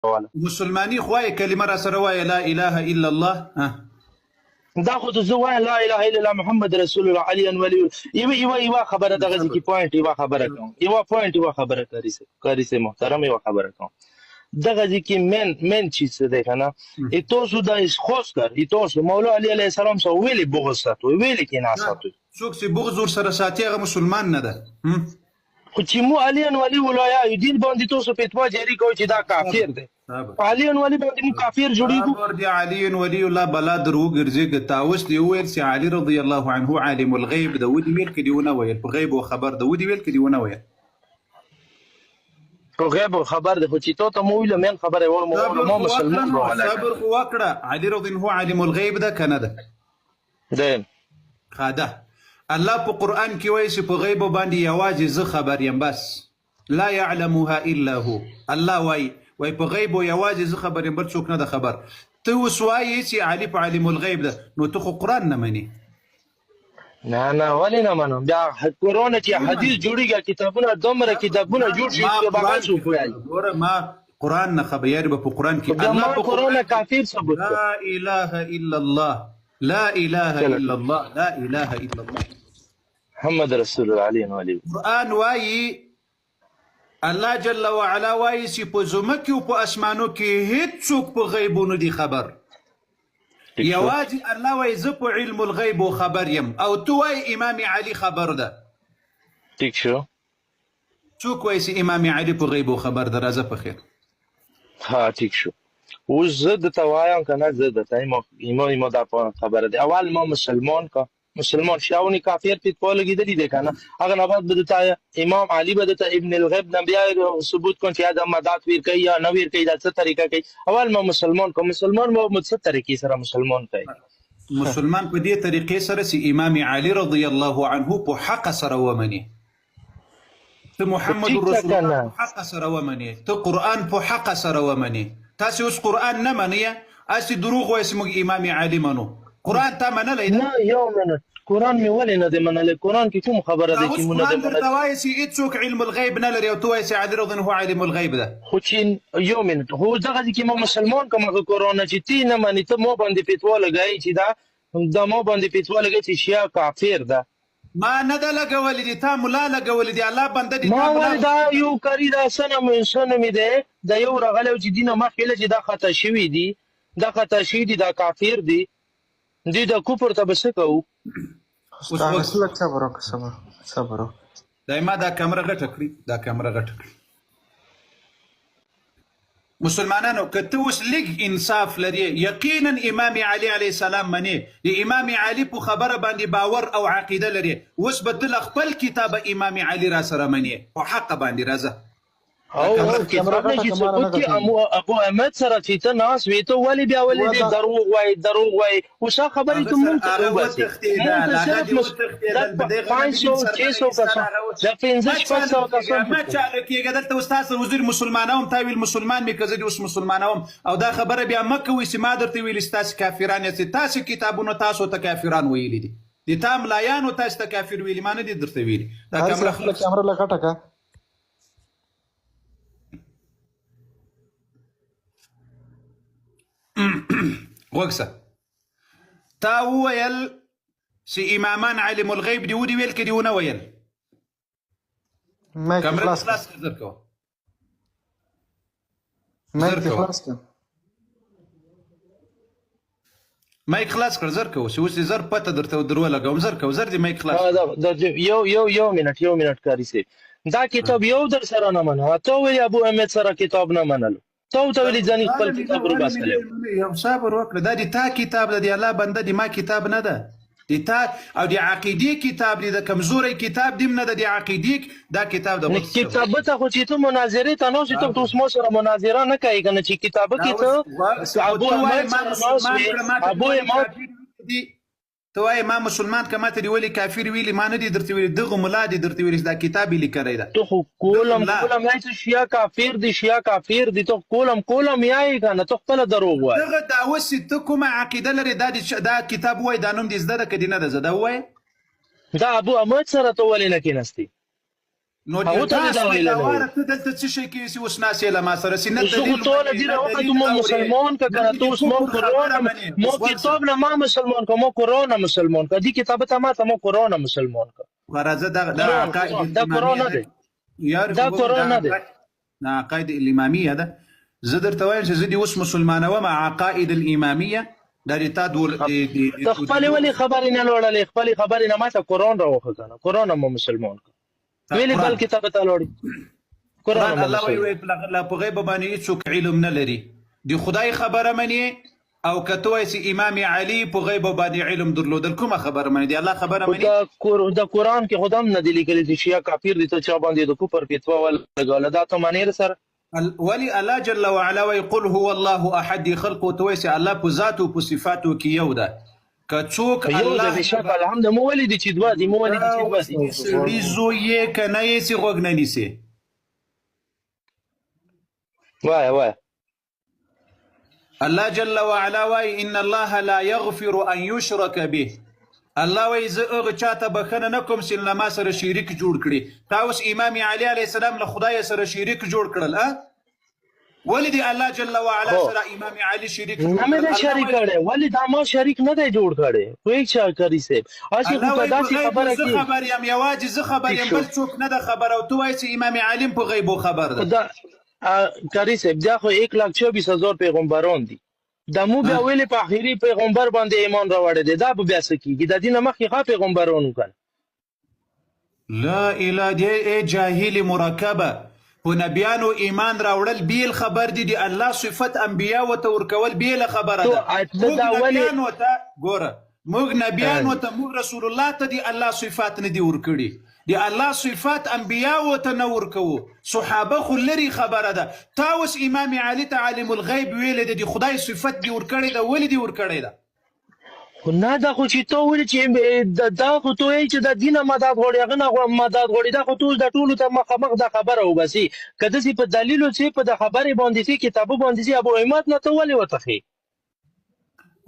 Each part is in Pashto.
کوله. مسلمانی خو وایې کلمه راسره وایه لا اله الا الله ها. دا خو ته زه وایم لا اله الا الله محمد رسول الله علی ولی یو یو یو خبره دغه ځکه پوینټ یو خبره کوم یو پوینټ یو خبره کوي سه کوي سه محترم یو خبره کوم دغه ځکه من من چی څه دی کنه ایتوسو د خوست کر ایتوسو مولا علی علیه السلام سره ویلي بغض ساتو ویلي کې نه ساتو. څوک چې بغض ورسره ساتي هغه مسلمان نه ده. خو چې مو علی ولی ولایا یو دین باندې تاسو فتوا جاری کوئ چې دا کافر دی، په علی ولی باندې مو کافر جوړیږو. صبر دی علی ولی الله بلا در وګرځي تاوس دی ویل چې علی رضی الله عنه عالم الغیب ده ودی ویل کدی ونه ویل په غیب او خبر ده ودی ویل کدی ونه ویل. په غیب او خبر ده خو چې تو ته مو ویل مین خبره ور مو مو مسلمان ولا صبر خو وکړه علی رضی الله عالم الغیب ده کنه ده ده خاده الله په قرآن کې وایي چې په غیب باندې یوازې زه خبر یم بس لا يعلمها الا هو الله وایي وایي په غیب یوازې زه خبر یم بل څوک نه ده خبر. ته اوس وایې چې علي په عالم الغیب ده نو ته خو قرآن نه منې. نه نه ولې نه منم بیا قرآن چې حدیث جوړیږي کتابونه دومره کتابونه جوړ شي چې بغیر څوک وایي. ګوره ما قرآن نه خبر یاري به په قرآن کې الله په قرآن کافر ثبوت لا اله الا الله لا اله الا الله لا اله الا الله محمد رسول الله علی ولی. قرآن وایي الله جل وعلا وایي چې په ځمکې او په اسمانو کې هیڅوک په غیبونو دي خبر، یوازې الله وایي زه په علم الغیب خبر یم او ته وایي امام علي خبر ده. ټیک شو. څوک وایي چې امام علي په غیبو خبر ده؟ راځه په خیر. ها ټیک شو. اوس زه درته وایم که نه زه درته ایمو دا خبره ده اول ما مسلمان که مسلمان شاونی کافر فتوا لګیدلی دی کنه هغه نه بعد به درته امام علي به درته ابن الغیب نه بیا ثبوت کړ چې دا مدات ویر کوي یا نه ویر کوي دا څه طریقه کوي. اول ما مسلمان که مسلمان مو څه طریقې سره مسلمان کوي؟ مسلمان په دې طریقې سره چې امام علي رضی الله عنه په حق سره ومني، ته محمد رسول الله په حق سره ومني، ته قرآن په حق سره ومني. تاسو اوس قرآن نه منئ، هسې دروغ وایئ چې موږ امام علي منو. قرآن تا منلی ده؟ نه یو منټ، قرآن مې ولې نه دی منلی؟ قرآن کې کوم خبره ده چې مونږ نه دی منلی؟ درته وایي چې هیڅوک علم الغیب نه لري او ته وایې چې علي رضی الله عالم الغیب ده. خو چې یو منټ، خو دغه ځای کې ما مسلمان کوم هغه قرآن چې تی نه منې، ته مو باندې فتوا لګایې چې دا مو باندې فتوا لګایې چې شیعه کافر ده. ما نه ده لګولې دي، تا ملا لګولې دي، الله بنده دي ما تا ملا ولې دا یو کری دا سنم سنم دی دا یو راغلی چې دینه مخکې له چې دا خطا شوي دي، دا خطا شوي دي، دا کافر دي، دوی دا کفر ته به څه کوو؟ اوس لږ صبر وکړه، صبر صبر وکړه. دا ما دا کمره غټه کړي، دا کمره غټه کړي. مسلمانانو که ته اوس لږ انصاف لرې یقینا امام علي علیه السلام منې، د امام علي په خبره باندې باور او عقیده لرې، اوس به ته له خپل کتابه امام علي را سره منې په حق باندې. راځه او او کتاب نه چې ثبوت کې ابو احمد سره چې ته ناس وې ته ولې بیا ولې دې دروغ وایې دروغ وایې؟ اوس هغه خبرې ته مونږ ته وباسې، مونږ ته صرف 500 600 کسان د 5 600 کسان ما چاله کېږه دلته اوس تاسو حضور مسلمانوم، تا ویل مسلمان مې که زه دې اوس مسلمانوم. او دا خبره بیا مه کوئ چې ما درته ویلي چې تاسې کافران یاست، تاسې کتابونو تاسو ته کافران ویلي دي، د تا ملایانو تاسې ته کافر ویلي، ما نه دي درته ویلي. دا کمره خپله کمره لږ غټه کړه. غوږ شه، تا وویل چې امامان عالم الغیب دی، ودی ویل که دې ونه ویل؟ مایک خلاص خلاص کړه، زر کوه. مایک خلاص کړه، مایک خلاص کړ، زر کوه. چې اوس دې زر پته درته درو لګوم، زر کوه، زر دې مایک خلاص. یو یو یو منټ، یو منټ کاری سي، دا کتاب یو در سره نه منه، ته ویل ابو احمد سره کتاب نه منلو، ته ته ویلې ځنې خپل کتاب وروباسلی. یو صبر وکړه، دا د تا کتاب ده، د الله بنده دی، ما کتاب نه ده، د تا او د عقیدې کتاب دی، د کمزوري کتاب دیم نه ده، د عقیدې دا کتاب ده. کتاب ته خو چې ته مناظرې ته نه شې، ته اوس مو سره مناظره نه کوي کنه چې کتاب کې ته ابو احمد سره ناست وې، ابو احمد ته وایې ما مسلمان که ماته دې ولې کافر ویلي؟ ما نه دي درته ویلي، دغه ملا دې درته ویلي چې دا کتاب یې لیکلی ده. ته خو کولم کولم یې چې شیعه کافر دي، شیعه کافر دي، ته کولم کولم یې که نه ته خپله دروغ وایې. دغه دا اوس چې ته کومه عقیده لرې دا دې دا کتاب ووایه، دا نوم دې زده ده که دې نه ده زده؟ ووایه. دا ابو احمد سره ته ولې نه کېناستې؟ نو هغه د ته تا دا ویل نه سپکاواره ته دلته څه شي کې اوس ناست یې له ما سره چې نه زه خو دلیل ته له منې دې نه وخت دلیل مو اورې مسلمان که نه کنه دې ته د اوس مو کفر قرآن خبره منې. مو اوس غوږ شه. کتاب نه ما مسلمان که، مو قرآن مسلمان که، دې کتاب ته ما ته مو قرآن مسلمان که. راځه دا دا قرآن عقاید قرآن دا قرآن الامامیه نه ده دی، یار دا خو وګوره قرآن دا نه دی. عقاید دا عقاید الامامیه ده. زه درته وایم چې زه دې اوس مسلمانوم. عقاید الامامیه دا د تا دول د د ته خپلې ولې خبرې نه لوړلې؟ خپلې خبرې نه ما ته قرآن راوښه کنه، قرآن مو مسلمان که تا ویلې بل قرآن کتاب ته لوړي قرآن قرآن مو الله وایي مسلمان. وایي لا په غیب باندې هیڅوک علم نه لري. د خدای خبره مني او که ته وایې چې امام علي په غیب باندې علم درلودل کومه خبره مني؟ د الله خبره خو مني؟ د قرآن کې خدام نه دی لیکلي چې شیعه کافر دي، ته چا باندې د کفر فتوا ولګوله؟ دا ته منې سره؟ ولی الله جل وعلا وایي قل هو الله احد، دې خلکو ته وایي چې الله په ذات او په صفاتو کې یو ده. که څوک یو د الله بشک الحمد مو ولې دي چې دوه دي، مو ولې دي چې دوه اوس دي. د سړي زوی یې که نه یې چې غوږ نه نیسې. وایه وایه. الله جل وعلا وایي ان الله لا یغفر ان یشرک به. الله وایي زه هغه چاته بخښنه نه کوم چې له ما سره شریک جوړ کړي. تا اوس امام علي علیه السلام له خدای سره شریک جوړ کړل ا؟ ولې دی الله جل وعلا خو سره امام علي شریک جوړ نه مې کړل؟ ده الله شریک وایي کړی، ولې دا ما شریک نه دی جوړ کړی. پوهېږې چې قاري صاحب هسې خو الله که وایي په داسې غیبو خبره زه کې خبر یم، یوازې زه خبر ټیک یم، شو. بل څوک نه ده خبر. او ته وایې چې امام علي په غیبو خبر خو ده. دا قاري صاحب دا خو 1,24,000 پیغمبران دي، دا مو بیا ویلې په آخري پیغمبر باندې ایمان راوړی دی، دا به بیا څه کېږي؟ د دې نه مخکې ښه پیغمبران وکړه. لا اله دی ای جاهل مرکبه، په نبیانو ایمان راوړل بیل خبر دي، د الله صفت انبیا ته ورکول بیل خبره ته ده. ته موږ دا ولې نبیانو ته ګوره، موږ نبیانو ته، موږ رسول الله ته دی الله صفات نه دی ورکړي، د الله صفات انبیا ته نه ورکوو، صحابه خو لري خبره ده. تا اوس امام علي ته عالم الغیب ویلی دی، د خدای صفت دی ورکړی ده، ولې دی ورکړی ده؟ خو نه دا خو چې ته ویلې چې دا خو ته وایې چې د دینه مدد غواړي، هغه نه مدد غواړي، دا خو ته اوس د ټولو ته مخامخ دا خبره وباسي. که داسې په دلیلو چې په د خبرې باندې چې کتابو باندې چې ابو عماد نه ته ولې وتښې؟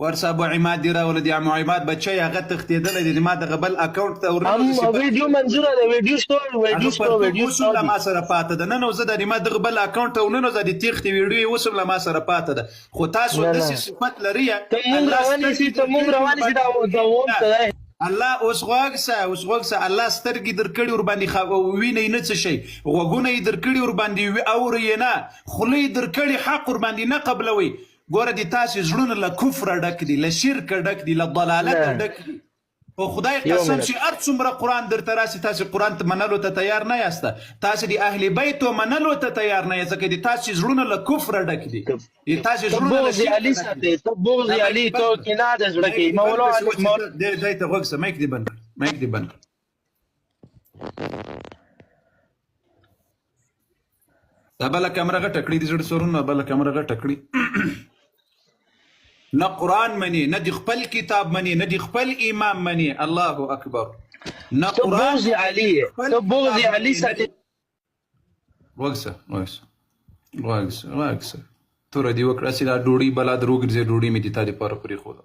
ورسه ابو عماد دی راوله، د ابو عماد بچی هغه تښتېدلی دی، ما دغه بل اکاونټ ته هم ورننوځه چې ویډیو منظوره ده، ویډیو شته، هغه ویډیو شته، پرتوګ ویډیو اوس هم شته له دي. ما سره پاته ده. نه نو زه د ما دغه بل اکاونټ ته ورننوځه، د تېښتې ویډیو یې اوس هم له ما سره پاته ده. خو تاسو نه داسې نه صفت لرئ، ته مونږ الله روانې سترګې سي، ته مونږ درکړي روانې سي، دا ورباندې دا ووم نه ته دی. الله اوس غوږ سه، اوس غوږ سه، الله سترګې درکړي ورباندې وینئ نه څه شي، غوږونه یې درکړي ورباندې اورئ یې نه، خوله یې درکړي حق ورباندې نه قبلوئ. ګوره د تاسې زړونه له کفره ډک دي، له شرکه ډک دي، له ضلالته نه ډک دي. په خدای یو قسم منټ چې هر څومره قرآن درته راسي تاسې قرآن ته منلو ته تیار نه یاست، تاسې د اهل بیتو منلو ته تیار نه یاست، ځکه د تاسې زړونه له کفره ډک دي، ته د تاسې ته زړونه له بغض شرکه علي ډک دي. ساتې، ته بغض دا مایک علي، دې ته بند کړه، کینه د زړه مایک کې دې بند مولا کړه، چې علي اوس مولا دی ته غوږ سه، مایک دې بند کړه، مایک دې بند کړه. دا بله کمره غټه کړي، د زړه سرونه بله کمره غټه کړي. نه قرآن مني، نه د خپل کتاب مني، نه د خپل امام مني. الله اکبر. نه ته قرآن بغض مني، علي نه د خپل ته بغض کتاب علي مني، نه ساتې. د غوږ سه، غوږ سه، غوږ سه، غوږ سه، توره دې وکړه، هسې دا ډوډۍ بلا در وګرځې، ډوډۍ مې د تا دپاره پرېښوده.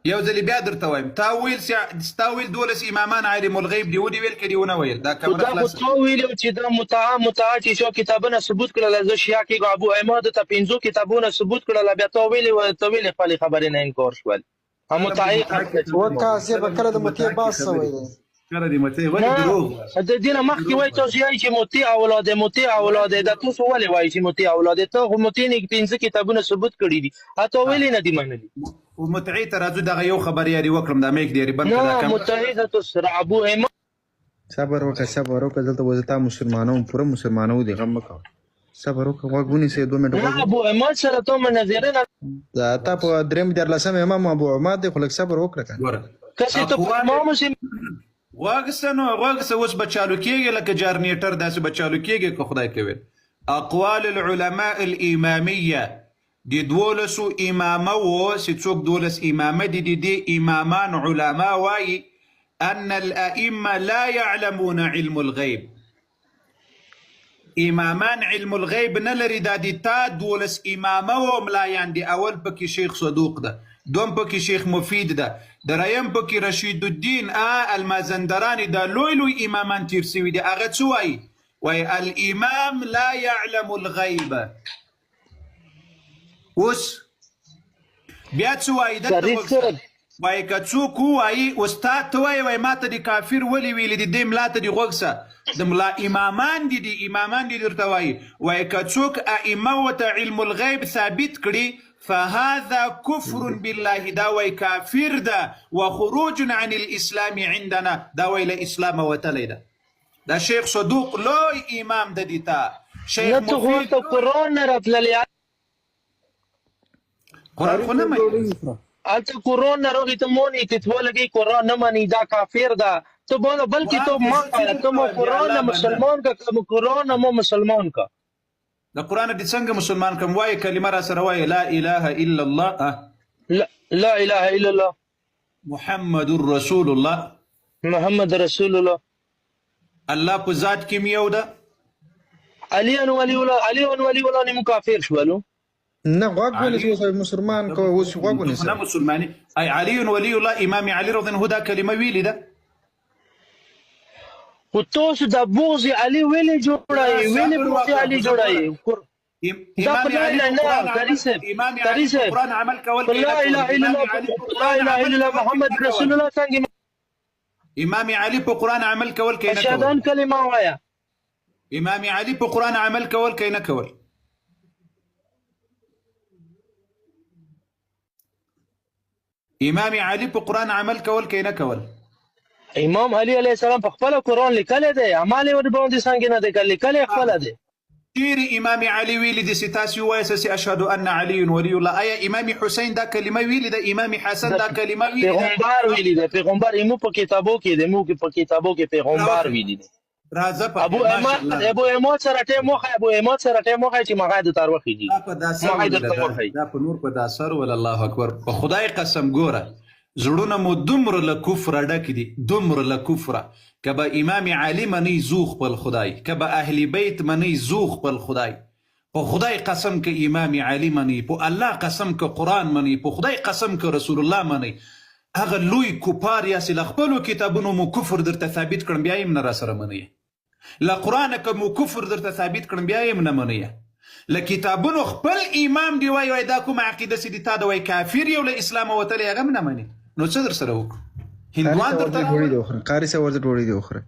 یو ځل بیا درته وایم، تا ویل چې تا ویل 12 امامان عالم الغیب دی، ودی ویل که دی ونه ویل؟ دا خو کمره دا خو خلاصه تا ویلو چې دا متعه متعه چې شو کتابونه ثبوت کړل، زه شیعه کېږم. ابو عماد ته 5 کتابونه ثبوت کړل، بیا تا ویلې ته ویلې خپلې خبرې نه انکار شول. کله د متعه متعه خرڅه کې و خبرې تاسې کله به کله د د متې متعه کې باس خبرې سوی دی؟ کله د متعه ولې نه دروغ وایې؟ د دې نه مخکې دروغ وایي وایې. تاسو یې چې مطیع اولاد، مطیع اولاد، ولې دا تاسو ولې وایي چې مطیع اولاد؟ ته خو مطیع نه 5 کتابونه ثبوت کړي دي، اته ویلې نه دي منلي. او متعې ته راځو، دغه یو خبر یاري وکړم، دا میک دی یاري بند کړه دا نه کمره. متعه د تو سره ابو عماد صبر وکړه، صبر وکړه، دلته به زه تا مسلمانوم، پوره مسلمانو دي، غم مه کوه، صبر وکړه، غوږ ونیسې، 2 منټه غوږ نه ابو عماد سره ته مناظره نه دا تا په دریم دیارلسم امام ابو عماد دی، خو لږ صبر وکړه که ګوره کسې ته په اقوال امام سي. غوږ سه نو، غوږ سه، اوس به چالو کېږي لکه جرنیټر داسې به چالو کېږي که خدای کوي. اقوال العلماء الامامیه د 12 امامه وو، چې څوک 12 امامه دي، د دې امامان علما وایي ان الائمه لا يعلمون علم الغیب. امامان علم الغیب نه لري. دا د تا 12 امامه و ملایان دي، اول پکې شیخ صدوق ده، دوم پکې شیخ مفید ده، دریم پکې رشید الدین المازندرانی، دا لوی لوی امامان تیر سوي دي. هغه څه وایي؟ وایي الامام لا يعلم الغیب. اوس بیا څه وایي؟ دلته وایي که څوک ووایي استاد ته وایي، وایي ما ته دې کافر ولې ویلي دي، دې ملا ته دې غوږ سه، د ملا امامان دي، دي امامان دي درته وایي، وایي که څوک ائمه ورته علم الغیب ثابت کړي فهذا کفر بالله، دا وایي کافر ده، وخروج عن الاسلام عندنا، دا وایي له اسلامه وتلی ده. دا شیخ صدوق لوی امام د دي تا شیخ نه ته خو مفید ورته قرآن نه راتللی، قرآن خو نه مني. هلته قرآن نه راغی، ته مونې فتوا لګوي قرآن نه مني، دا کافر ده. ته باندې بلکې ته ما وایه، ته مو قرآن نه مسلمان که، که مو قرآن نه مو مسلمان که. د قرآن دې څنګه مسلمان کم؟ وایې کلمه را سره وایې، لا اله الا الله، لا اله الا الله، محمد رسول الله، محمد رسول الله. الله په ذات کې یو ده. علی ان ولی الله، علی ان ولی الله نیمو کافر شولو. نه غوږ ونیسه، اوس مسلمان کو، اوس غوږ ونیسه. نه مسلماني ای علی ولی الله، امام علی رضی الله دا کلمه ویلې ده. خو تاسو د بغض علی ویلې جوړای، ویلې بغض علی جوړای. دا په لا اله الا الله، قاری صاحب، قاری صاحب، قرآن عمل کول، لا اله الا الله، لا اله الا الله محمد رسول الله. څنګه امام علي په قرآن عمل کول کې نه کول؟ اشهدان کلمه وایا. امام علي په قرآن عمل کول کې نه کول؟ امام علي په قرآن عمل کول کې نه کول؟ امام علي علیه السلام په خپل قرآن لیکلی دی، عمل یې ورباندې څنګه نه دی کړی، لیکلی خپله دی. چیرې امام علي ویلي دي چې تاسې ووایاست چې اشهد ان علی ولی الله؟ آیا امام حسین دا کلمه ویلې ده؟ امام حسن دا کلمه ویلې ده؟ پیغمبر ویلي ده، پیغمبر ایمو په کتابو کې دی، مو کې په کتابو کې پیغمبر ویلي دی. راځه په ابو اماد، ابو اماد سره ټیم وخی، ابو اماد سره ټیم وخی چې مغه د تر وخیږي، دا په دا سر مغه درته وخی. دا په نور په دا سر ول. الله اکبر، په خدای قسم ګوره، زړونه مو دومره له کفره ډک دي، دومره له کفره، که به امام علی منئ زو خپل خدای، که به اهل بیت منئ زو خپل خدای. په خدای قسم که امام علی منئ، په الله قسم که قرآن منئ، په خدای قسم که رسول الله منئ، هغه لوی کفار یاست، له خپلو کتابونو مو کفر درته ثابت کړم بیا یې هم نه راسره منئ. له قرآنه که مو کفر درته ثابت کړم بیا یې هم نه منئ. له کتابونو خپل امام دی وایي، وایي دا کومه عقیده چې دی تا د وایي کافر یو له اسلامه وتلی، هغه هم نه مني، نو څه در سره وکړو؟ هندوان درته ډوډۍ دی وخوره، قاري صاحب ورته ډوډۍ دی وخوره.